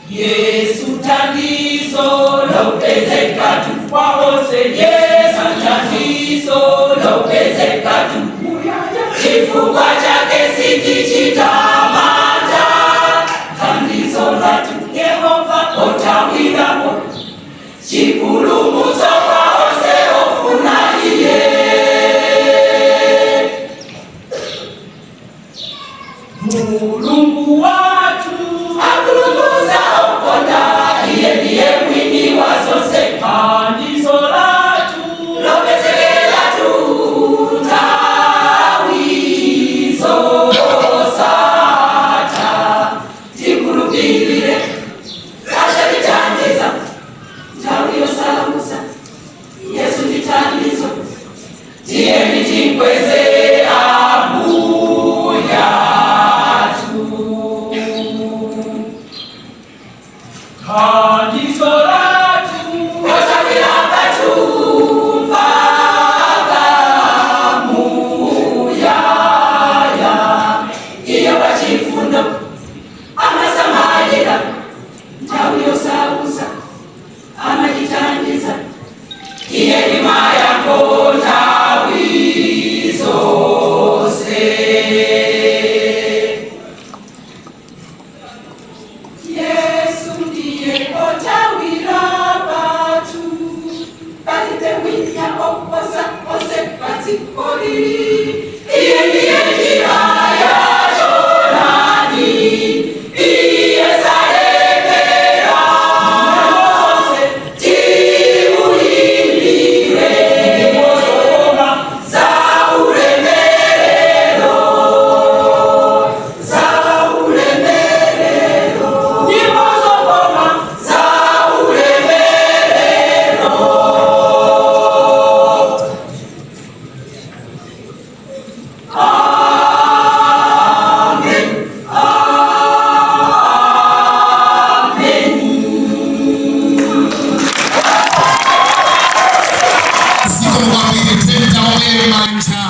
Yesu thandizo lopezeka tu kwa onse. Yesu thandizo lopezeka tu, chifukwa chake sitichita mantha. Thandizo lathu Yehova othawirapo, chipulumutso kwa onse ofuna iye. Mulungu wathu apulumutsa okonda iye, ndiye mwini wa zonse. Thandizo lathu lopezekera tu nthawi zosatha. Tikhulupirire adzatithandiza nthawi yosautsa. Yesu ndi thandizo, tiyeni timkweze Ambuyathu. Thandizo lathu othawira pathu mpaka muyaya. Iye wachifundo amasamalira nthawi yosautsa, amatithandiza. Iye ndi mayankho nthawi zonse. Yesu ndiye pothawira pathu, palibe wina oposa onse padzikoli. Iye ndiye njira ya choonadi, iye salephera. Timuimbire za ulemerero, za ulemerero, nyimbo zokoma za ulemerero. Amen, amen. Zikomo kwambiri, tentawe manja.